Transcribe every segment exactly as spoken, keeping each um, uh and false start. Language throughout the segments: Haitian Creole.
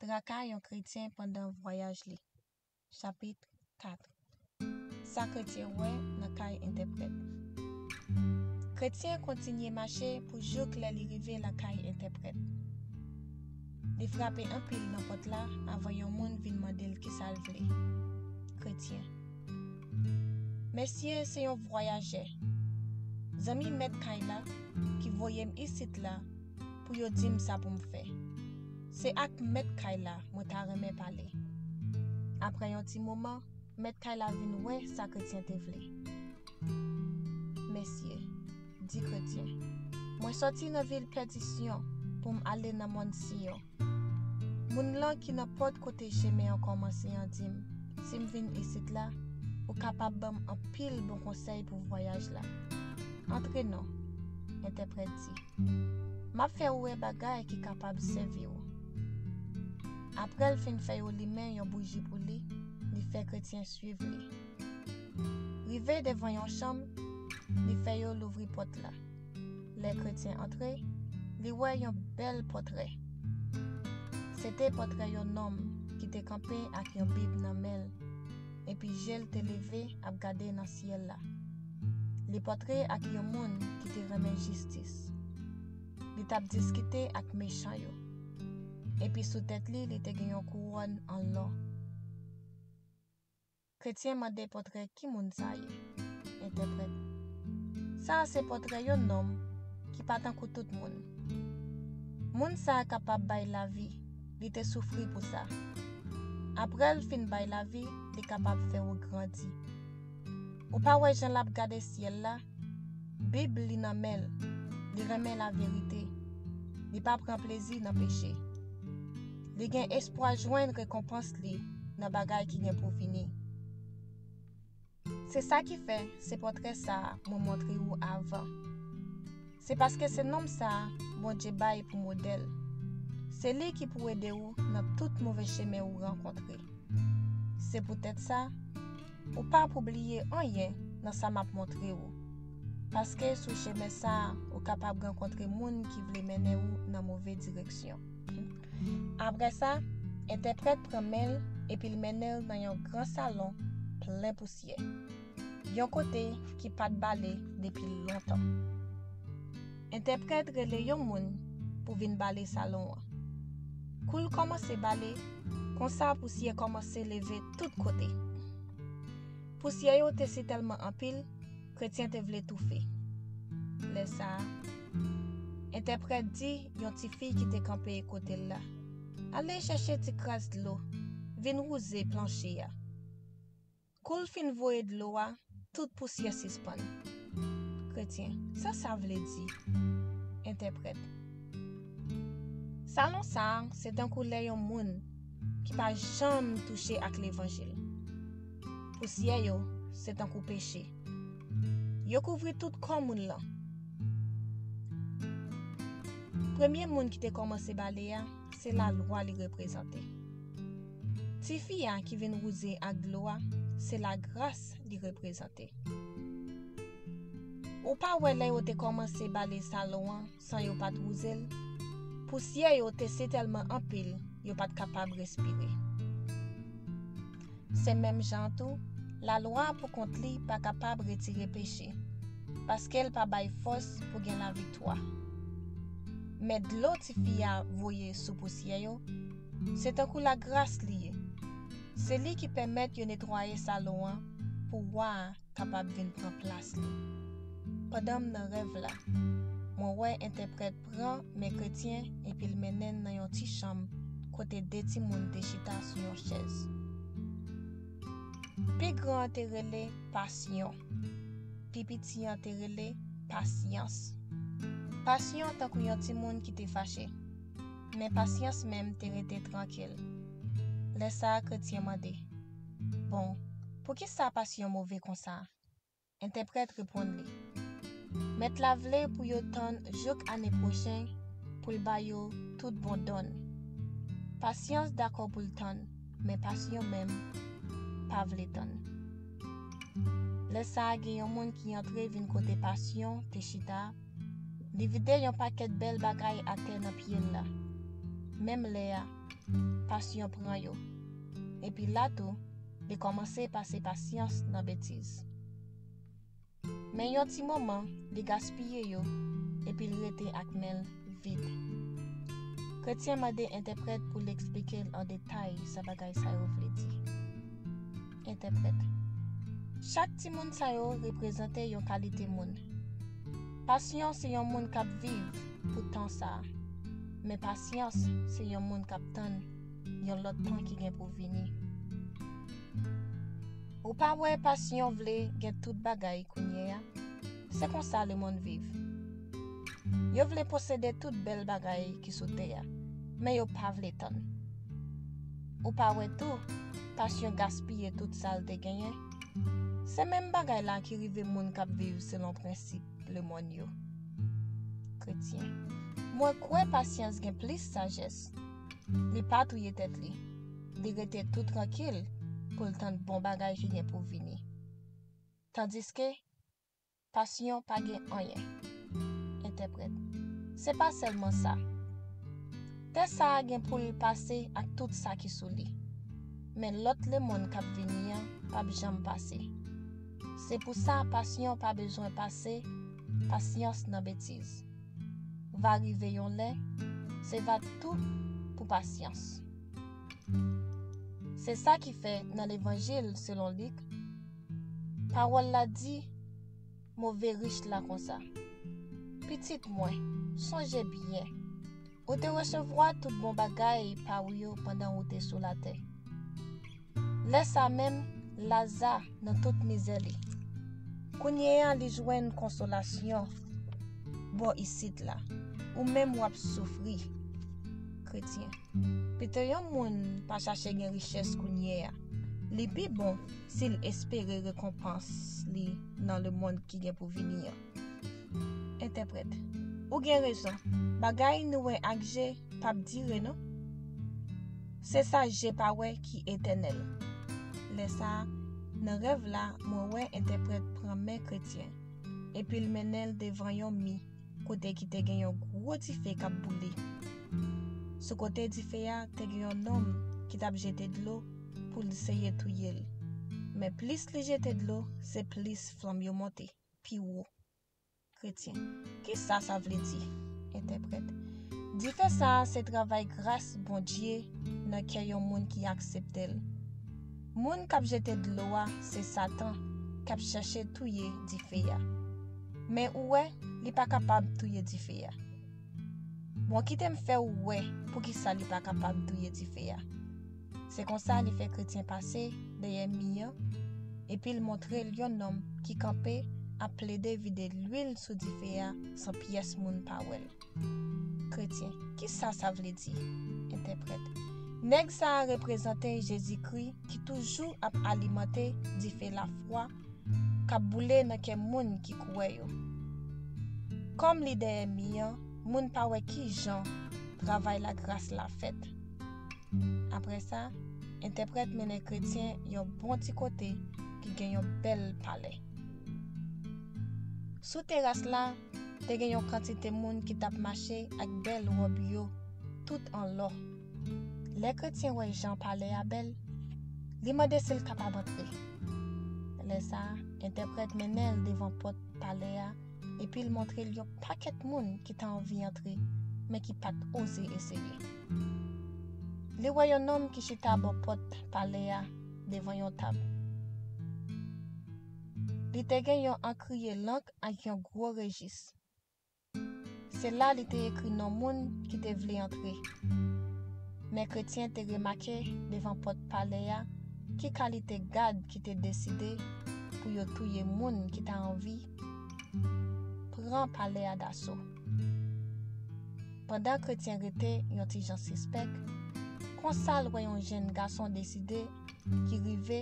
Lakay yon kretyen pandan vwayaj li. Chapit kat. Sa kretyen wè nan kay entèprèt. Kretyen kontinye mache pou jouk lè li rive lakay entèprèt. Li frape anpil nan pòt la avan yon moun vin mande l kisa l vle. Kretyen. Mesye se yon vwayajè. Zanmi mèt kay la ki voye m isit la pou yo di m sa pou m fè. Se ak mèt kay la mwen ta renmen pale. Apre yon ti moman, mèt kay la vin wè sa kretyen te vle. Mesye, di kretyen, mwen sòti nan vil pèdisyon pou m ale nan mòn Siyon. Moun lan ki nan pòt kote chemen an kòmanse an di m, si m vin isit la, ou kapab ban m anpil bon konsèy pou vwayaj la. Antre non, entèprèt di. M ap fè ou wè bagay ki kapab sèvi w. Apre l fin fè yo limen yon bouji pou li, li fè kretyen swiv li. Rive devan yon chanm, li fè yo louvri pòt la. Lè kretyen antre, li wè yon bèl pòtrè. Se te pòtrè yon nonm ki te kanpe ak yon bib nan men l, epi je l te leve ap gade nan syèl la. Li pòtre ak yon moun ki te renmen jistis. Li t ap diskite ak mechan yo. Epi sou tèt li, li te gen yon kouwòn an lò. Kretyen mande pòtrè ki moun sa ye. Entèprèt. Sa a se pòtrè yon nonm ki pa tankou tout moun. Moun sa a kapab bay lavi, li te soufri pou sa. Apre l fin bay lavi, li kapab fè w grandi. Ou pa wè jan l ap gade syèl la? Bib li nan men l. Li renmen laverite. Li pa pran plezi nan peche. Li gen espwa jwenn rekonpans li nan bagay ki gen pou vini. Se sa ki fè se pòtrè sa a mwen montre ou avan. Se paske se nonm sa a Bondye bay pou modèl. Se li ki pou ede ou nan tout move chemen ou rankontre. Se poutèt sa, ou pa pou bliye anyen nan sa m ap montre ou. Paske sou chemen sa a, ou kapab rankontre moun ki vle mennen ou nan move direksyon. Apre sa, entèprèt pran men l epi l mennen l nan yon gran salon plen pousyè. Yon kote ki pa t bale depi lontan. Entèprèt rele yon moun pou vin bale salon an. Kou l kòmanse bale, konsa pousyè kòmanse leve tout kote. Pousyè yo te sitèlman anpil, kretyen te vle toufe. Lè sa a, entèprèt di yon tifi ki te kanpe kote l la, ale chèche ti kras dlo, vin wouze planche a. Kou l fin voye dlo a, tout pousyè sispann. Kretyen, sa sa vle di? Entèprèt. Salon sa a se tankou lè yon moun ki pa janm touche ak levanjil. Pousyè yo se tankou peche. Yo kouvri tout kò moun lan. Premye moun ki te kòmanse bale a, se lalwa li reprezante. Tifi a ki vin wouze ak dlo a, se lagras li reprezante. Ou pa wè lè yo te kòmanse bale salon an san yo pa t wouze l? Pousyè yo te sitèlman anpil, yo pa t kapab respire. Se menm jan an tou, lalwa pou kont li pa kapab retire peche, paske l pa bay fòs pou gen laviktwa. Men dlo tifi a voye sou pousyè yo, se tankou lagras li ye. Se li ki pèmèt yo netwaye salon an pou wa a kapab vin pran plas li. Pandan m nan rèv la, mwen wè entèprèt pran men kretyen epi l mennen n nan yon ti chanm kote de timoun te chita sou yon chèz. Pi gran an te rele Pasyon. Pi piti an te rele Pasyans. Pasyon tankou yon timoun ki te fache, men Pasyans menm te rete trankil. Lè sa a, kretyen mande, bon, poukisa Pasyon move konsa? Entèprèt reponn li, mèt la vle pou yo tann jouk ane pwochen pou l ba yo tout bon dòn. Pasyans dakò pou l tann, men Pasyon menm pa vle tann. Lè sa a, gen yon moun ki antre vin kote Pasyon te chita a. Li vide yon pakèt bèl bagay atè nan pye l la. menm lè a, pasyon pran yo. Epi la tou, li kòmanse pase pasyans nan betiz. Men yon ti moman, li gaspiye yo, epi l rete ak men l vid. Kretyen mande entèprèt pou l eksplike l an detay sa bagay sa yo vle di. Entèprèt. Chak timoun sa yo reprezante yon kalite moun. Pasyon se yon moun k ap viv pou tan sa a. Men pasyans se yon moun k ap tann yon lòt tan ki gen pou vini. Ou pa wè pasyon vle gen tout bagay kounye a? Se konsa lemonn viv. Yo vle posede tout bèl bagay ki sou tè a, men yo pa vle tann. Ou pa wè tou, pasyon gaspiye tout sa l te genyen? Se menm bagay la ki rive moun k ap viv selon prensip lemonn yo. Kretyen. Mwen kwè pasyans gen plis sajès. Li pa touye tèt li. Li rete tou trankil pou l tann bon bagay ki gen pou vini. Tandiske, pasyon pa gen anyen. Entèprèt. Se pa sèlman sa. Tè sa a gen pou l pase ak tout sa ki sou li. Men lòt lemonn k ap vini an p ap janm pase. Se pou sa pasyon pa bezwen pase pasyans nan betiz. Va rive yon lè, se va tou pou pasyans. Se sa ki fè nan Levanjil selon Lik, pawòl la di move rich la konsa: Pitit mwen, sonje byen, ou te resevwa tout bon bagay pa w yo pandan ou te sou latè. Lè sa menm, Laza nan tout mizè li. Kounye a li jwenn konsolasyon bò isit la. Ou menm w ap soufri. Kretyen. Pito yon moun pa chache gen richès kounye a. Li pi bon si l espere rekonpans li nan lemonn ki gen pou vini an. Entèprèt. Ou gen rezon. Bagay nou wè ak je p ap dire non. Se sa je pa wè ki etènèl. Lè sa a, nan rèv la, mwen wè entèprèt pran men kretyen, epi l mennen l devan yon mi kote ki te gen yon gwo dife k ap boule. Sou kote dife a, te gen yon nonm ki t ap jete dlo pou l seye touye l. Men plis li jete dlo, se plis flanm yo monte pi wo. Kretyen. Kisa sa vle di? Entèprèt. Dife sa a se travay gras Bondye nan kè yon moun ki aksepte l. Moun k ap jete dlo a se Satan k ap chache touye dife a. Men ou wè, li pa kapab touye dife a. Bon, kite m fè w wè poukisa li pa kapab touye dife a. Se konsa li fè kretyen pase dèyè mi an, epi l montre l yon nonm ki kanpe ap plede vide lwil sou dife a san pyès moun pa wè l. Kretyen, kisa sa vle di? Entèprèt. Nèg sa a reprezante Jezikri ki toujou ap alimante dife lafwa k ap boule nan kè moun ki kwè yo. Kòm li dèyè mi an, moun pa wè ki jan travay lagras la fèt. Apre sa, entèprèt mennen kretyen yon bon ti kote ki gen yon bèl palè. Sou teras la, te gen yon kantite moun ki t ap mache ak bèl wòb yo, tout an lò. Lè kretyen wè jan palè a bèl, li mande si l kapab antre. Lè sa a, entèprèt mennen l devan pòt palè a, epi l montre l yon pakèt moun ki ta anvi antre, men ki pa t oze eseye. Li wè yon nonm ki chita bò pòt palè a devan yon tab. Li te gen yon ankriye lank ak yon gwo rejis. Se la li te ekri non moun ki te vle antre. Men kretyen te remake devan pòt palè a ki kalite gad ki te deside pou yo touye moun ki ta anvi pran palè a daso. Pandan kretyen rete yon ti jan sispèk, konsa l wè yon jenn gason deside ki rive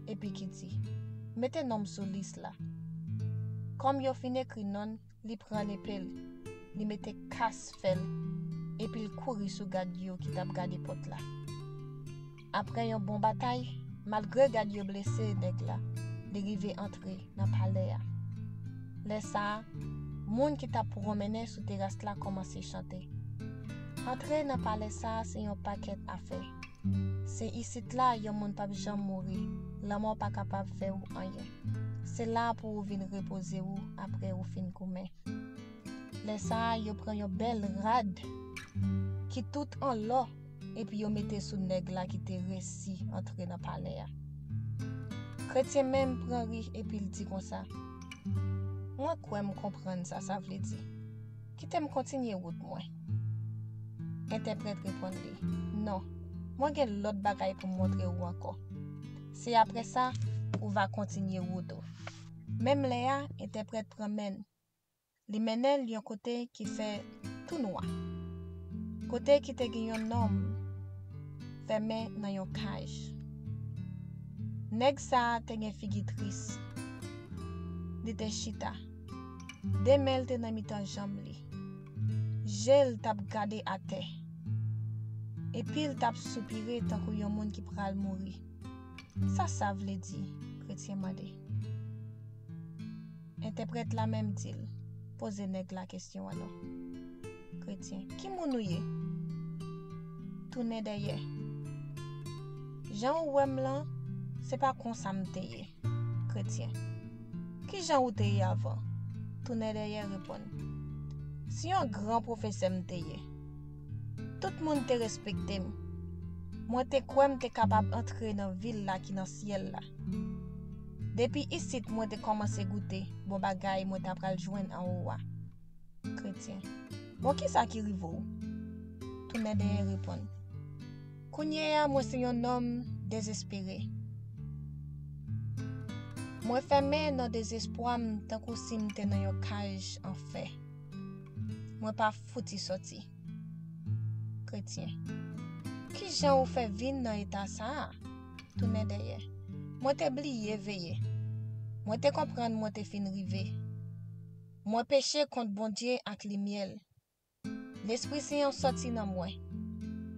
epi ki di: "Mete non m sou lis la." Kòm yo fin ekri non l, li pran lepe l, li mete kas fè l, epi l kouri sou gad yo ki t ap gade pòt la. Apre yon bon batay, malgre gad yo blese nèg la, li rive antre nan palè a. Lè sa a, moun ki t ap pwonmennen sou teras la kòmanse chante: Antre nan palè sa a se yon pakèt afè. Se isit la yon moun p ap janm mouri. Lanmò pa kapab fè ou anyen. Se la pou ou vin repoze ou apre ou fin goumen. Lè sa a, yo pran yon bèl rad ki tout an lò, epi yo mete sou nèg la ki te resi antre nan palè a. Kretyen menm pran ri epi l di konsa, "Mwen kwè m konprann sa sa vle di. Kite m kontinye wout mwen." Entèprèt reponn li, "Non, mwen gen lòt bagay pou m montre ou ankò. Se apre sa, ou va kontinye wout ou." Menm lè a, entèprèt pran men l. Li mennen l yon kote ki fè tou nwa. Kote ki te gen yon nonm fèmen nan yon kaj. Nèg sa a te gen figi tris. Li te chita. De men l te nan mitan janm li. Je l t ap gade atè. Epi l t ap soupire tankou yon moun ki pral mouri. "Sa sa vle di?" Kretyen mande. Entèprèt la menm di l, "Poze nèg la kesyon an non." Kretyen, "Ki moun ou ye?" Tounen dèyè. "Jan ou wè m lan, se pa konsa m te ye." Kretyen, "Ki jan ou te ye avan?" Tounen dèyè reponn, "Se yon gran pwofesè m te ye. Tout moun te respekte m. Mwen te kwè m te kapab antre nan vil la ki nan syèl la. Depi isit mwen te kòmanse goute bon bagay mwen ta pral jwenn anwo a." Kretyen, "Bon, kisa ki rive w?" Tounen dèyè reponn, "Kounye a mwen se yon nonm dezespere. Mwen fèmen nan dezespwa m tankou si m te nan yon kaj an fè. Mwen pa fouti sòti." Kretyen, "Ki jan ou fè vin nan eta sa a?" Tounen dèyè, "Mwen te bliye veye. Mwen te konprann mwen te fin rive. Mwen peche kont Bondye ak limyè l. Lespri Sen an sòti nan mwen.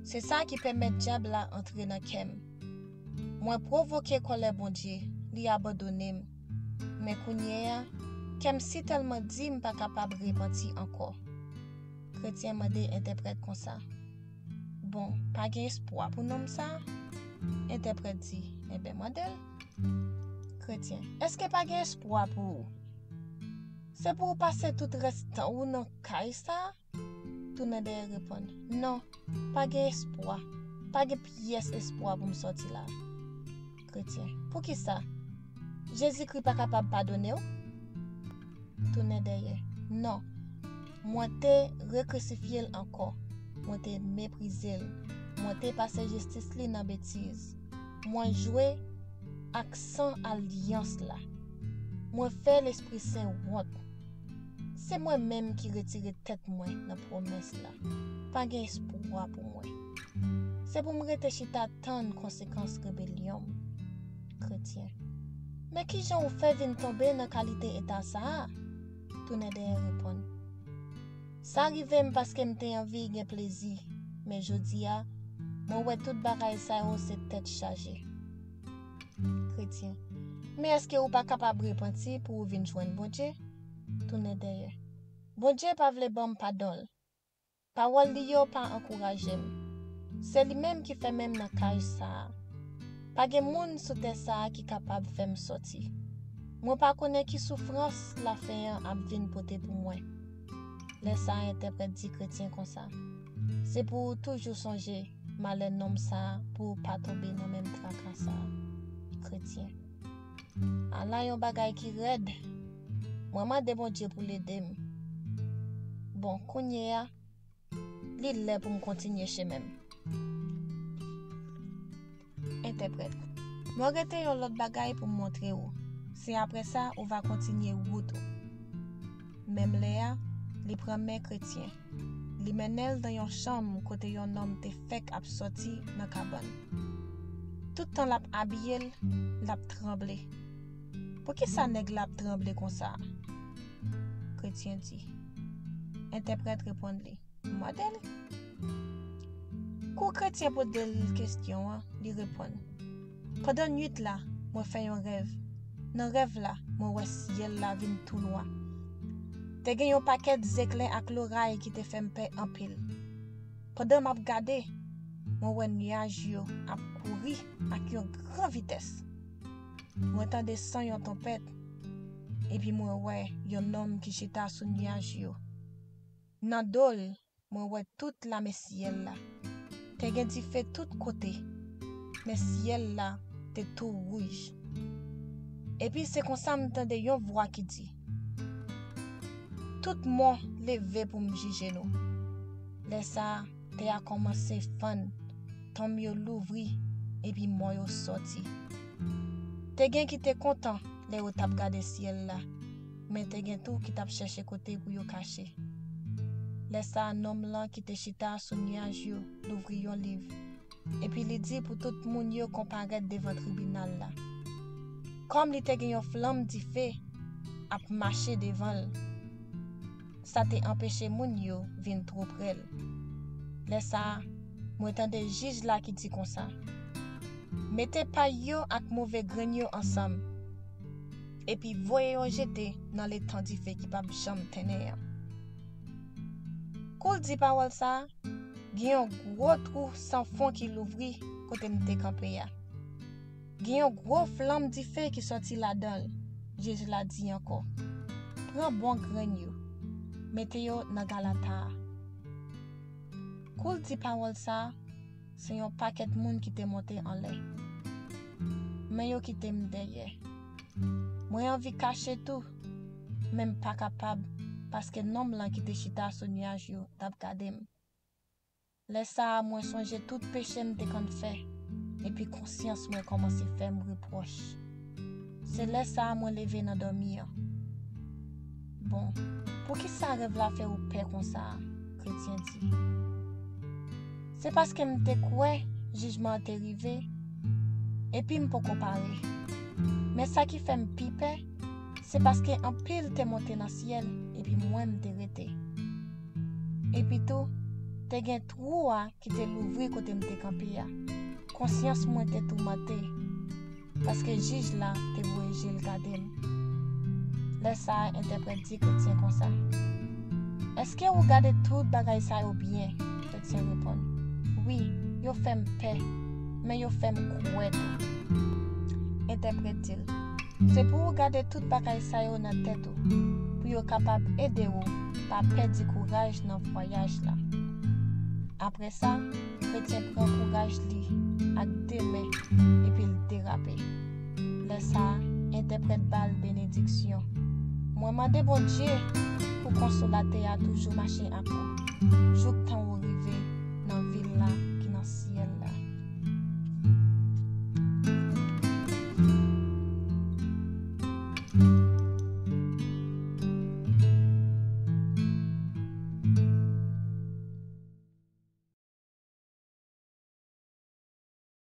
Se sa ki pèmèt dyab la antre nan kè m. Mwen pwovoke kòlè Bondye, li abandone m. Men kounye a, kè m sitèlman di m pa kapab repanti ankò." Kretyen mande entèprèt konsa, "Bon, pa gen espwa pou nonm sa a?" Entèprèt di, "Enben, mande l." Kretyen, "Èske pa gen espwa pou ou? Se pou ou pase tout rès tan ou nan kay sa a?" Tounen dèyè reponn, "Non, pa gen espwa. Pa gen pyès espwa pou m sòti la." Kretyen, "Poukisa? Jezikri pa kapab padone w?" Tounen dèyè, "Non. Mwen te rekrisifye l ankò. Mwen te meprize l. Mwen te pase jistis li nan betiz. Mwen jwe ak san alyans la. Mwen fè Lespri Sen wont. Se mwen menm ki retire tèt mwen nan pwomès la. Pa gen espwa pou mwen. Se pou m rete chita tann konsekans rebelyon m." Kretyen, "Men ki jan ou fè vin tonbe nan kalite eta sa a?" Tounen dèyè reponn, "Sa rive m paske m te anvi gen plezi, men jodi a, mwen wè tout bagay sa yo se tèt chaje." Kretyen, "Men èske ou pa kapab repanti pou ou vin jwenn Bondye?" Tounen dèyè, "Bondye pa vle ban m padon l. Pawòl li yo pa ankouraje m. Se li menm ki fèmen m nan kay sa a. Pa gen moun sou tè sa a ki kapab fè m sòti. Mwen pa konnen ki soufrans lafen an ap vin pote pou mwen." Lè sa a, entèprèt di kretyen konsa, "Se pou ou toujou sonje malè nonm sa a pou ou pa tonbe nan menm traka sa a." Kretyen, "Ala yon bagay ki rèd! Mwen mande Bondye pou l ede m. Bon, kounye a, li lè pou m kontinye chemen m." Entèprèt, "Mwen rete yon lòt bagay pou m montre ou. Se apre sa ou va kontinye wout ou." Menm lè a, li pran men kretyen. Li mennen l nan yon chanm kote yon nonm te fèk ap sòti nan kabann. Tout tan l ap abiye l, l ap tranble. "Poukisa nèg la ap tranble konsa a?" Kretyen di. Entèprèt reponn li, "Mande l." Kou kretyen poze l kesyon an, li reponn, "Pandan nuit la, mwen fè yon rèv. Nan rèv la, mwen wè syèl la vin tou nwa. Te gen yon pakèt zeklè ak loray ki te fè m pè anpil. Pandan m ap gade, mwen wè nyaj yo ap kouri ak yon gran vitès. Mwen tande son yon tonpèt, epi mwen wè yon nonm ki chita sou nyaj yo. Nan do l, mwen wè tout lame syèl la. Te gen dife tout kote, men syèl la te tou wouj. Epi se konsa m tande yon vwa ki di, "Tout mò leve pou m jije nou." Lè sa a, tè a kòmanse fann, tonm yo louvri, epi mò yo sòti. Te gen ki te kontan lè yo t ap gade syèl la, men te gen tou ki t ap chèche kote pou yo kache. Lè sa a, nonm lan ki te chita sou nyaj yo louvri yon liv, epi li di pou tout moun yo konparèt devan tribinal la. Kòm li te gen yon flanm dife ap mache devan l, sa te anpeche moun yo vin twò pre l. Lè sa a, mwen tande jij la ki di konsa, "Mete pay yo ak move grenn yo ansanm, epi voye yo jete nan letan dife ki p ap janm tennen an." Kou l di pawòl sa a, gen yon gwo twou san fon ki louvri kote m te kanpe a. Gen yon gwo flanm dife ki sòti ladan l, jij la di ankò. "Pran bon grenn yo, mete yo nan galata a." Kou l di pawòl sa a, se yon pakèt moun ki te monte anlè. Men yo kite m dèyè. Mwen anvi kache tou, men m pa kapab, paske nonm lan ki te chita sou nyaj yo t ap gade m. Lè sa a, mwen sonje tout peche m te konn fè, epi konsyans mwen kòmanse fè m repwòch. Se lè sa a mwen leve nan dòmi an. "Bon, poukisa rèv la fè w pè konsa a?" kretyen di. "Se paske m te kwè jijman an te rive, epi m poko pare. Men sa ki fè m pi pè, se paske anpil te monte nan syèl, epi mwen m te rete. Epi tou, te gen twou a ki te louvri kote m te kanpe a. Konsyans mwen te toumante, paske jij la te voye je l gade m." Lè sa a, entèprèt di kretyen konsa, "Èske ou gade tout bagay sa yo byen?" Kretyen reponn, "Wi, yo fè m pè, men yo fè m kwè tou." Entèprèt di l, "Se pou ou gade tout bagay sa yo nan tèt ou, pou yo kapab ede w pa pèdi kouraj nan vwayaj la." Apre sa, kretyen pran kouraj li ak de men, epi l derape. Lè sa a, entèprèt ba l benediksyon. "Mwen mande Bondye pou Konsolatè a toujou mache ak ou, jouktan